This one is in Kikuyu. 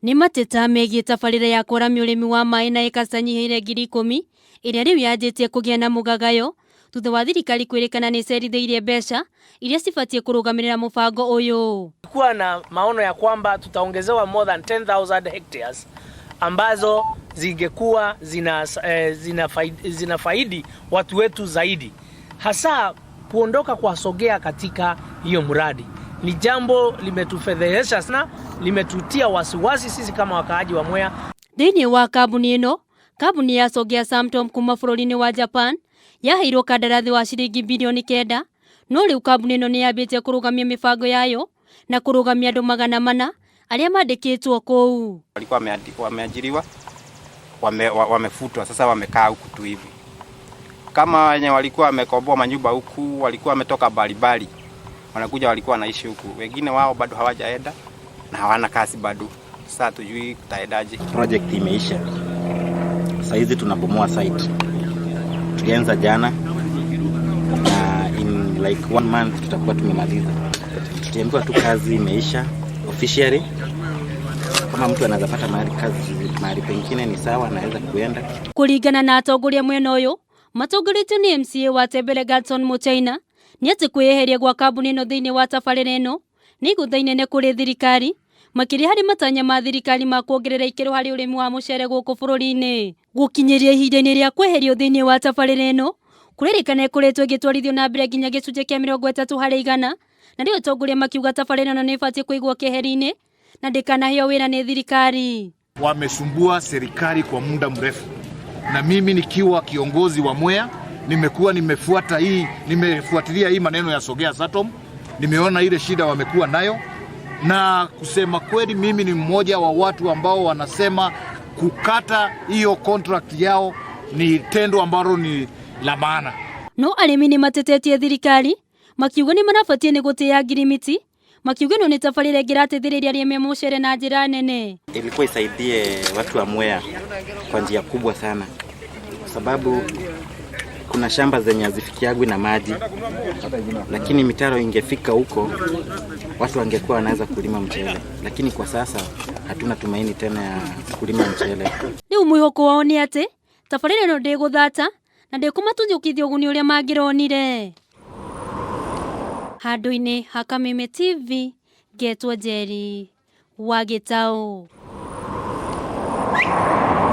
Nĩ mateta megiĩ tabarĩra ya kwaramia ũrĩmi wa maĩ na ĩka citanyihĩire 10,000 ĩrĩa rĩu yanjĩtie kũgĩa na mũgagayo thutha wa thirikari kwĩrĩkana nĩ ĩcerithĩirie mbeca iria cibatiĩ kũrũgamĩrĩra mũbango ũyũ. Kuwa na maono ya kwamba tutaongezewa more than 10,000 hectares ambazo zingekuwa zinafaidi watu wetu zaidi, hasa kuondoka kwa Sogea katika hiyo mradi ni jambo limetufedhehesha sana, limetutia wasiwasi sisi kama wakaaji wa Mwea. Thĩinĩ wa kambuni ĩno, kambuni ya Sogea Samtom kuma bũrũri-inĩ wa Japan yaheirwo kandarathi wa ciringi birioni 9, no rĩu kambuni ĩno nĩ yambĩtie kũrũgamia mĩbango yayo na kũrũgamia andũ 400 arĩa mandĩkĩtwo kũu. Walikuwa wameajiriwa, wamefutwa, sasa wamekaa huku tu hivi. Kama wenye walikuwa wamekomboa manyumba huku, walikuwa wametoka mbalimbali, wanakuja walikuwa wanaishi huku, wengine wao bado hawajaenda na hawana kazi bado. Sasa tujui kutaendaje. Project imeisha, saa hizi tunabomoa site. Tulianza jana na in like one month tutakuwa tumemaliza. Tuliambiwa tu kazi imeisha officially. Kama mtu anaweza pata mahali kazi mahali pengine ni sawa, anaweza kuenda. Kũringana na atongoria mwena ũyũ matongoretio nĩ MCA wa Tembere Gadson Muchaina, nĩ atĩ kwĩyeheria gwa kambuni ĩno thĩinĩ wa tabarĩra ĩno nĩ igũtha inene kũrĩ thirikari, makĩria harĩ matanya ma thirikari ma kuongerera ikĩro harĩ ũrĩmi wa mũcere gũkũ bũrũri-inĩ. Gũkinyĩria ihinda-inĩ rĩa kweherio thĩinĩ wa tabarĩra ĩno, kũrerĩkana ĩkoretwo ĩgĩtwarithio na mbere nginya gĩcunjĩ kĩa 30%, na rĩu atongoria makiuga tabarĩra ĩno nĩ ĩbatiĩ kũigwo keheri-inĩ na ndĩkanaheo wĩra nĩ thirikari. Wamesumbua serikali kwa muda mrefu, na mimi nikiwa kiongozi wa Mwea nimekuwa nimefuata hii, nimefuatilia hii maneno ya Sogea Satom, nimeona ile shida wamekuwa nayo, na kusema kweli mimi ni mmoja wa watu ambao wanasema kukata hiyo contract yao ni tendo ambalo ni la maana. No arĩmi nĩ matetetie thirikari makiuga nĩ marabatiĩ nĩ gũtĩĩa ngirimiti, makiuga ĩno nĩ tabarĩra ĩngĩrateithĩrĩria arĩmi a mũcere na njĩra nene. Ilikuwa isaidie watu wa Mwea kwa njia kubwa sana, kwa sababu kuna shamba zenye hazifikiagwi na maji, lakini mitaro ingefika huko watu wangekuwa wanaweza kulima mchele, lakini kwa sasa hatuna tumaini tena ya kulima mchele. Rĩu mwĩhoko wao nĩ atĩ tabarĩra ĩno ndĩgũthata na ndĩkũmatunyũkithia ũguni ũrĩa mangĩronire. Handũ-inĩ ha Kameme TV, ngetwo Njeri wa Gĩtaũ.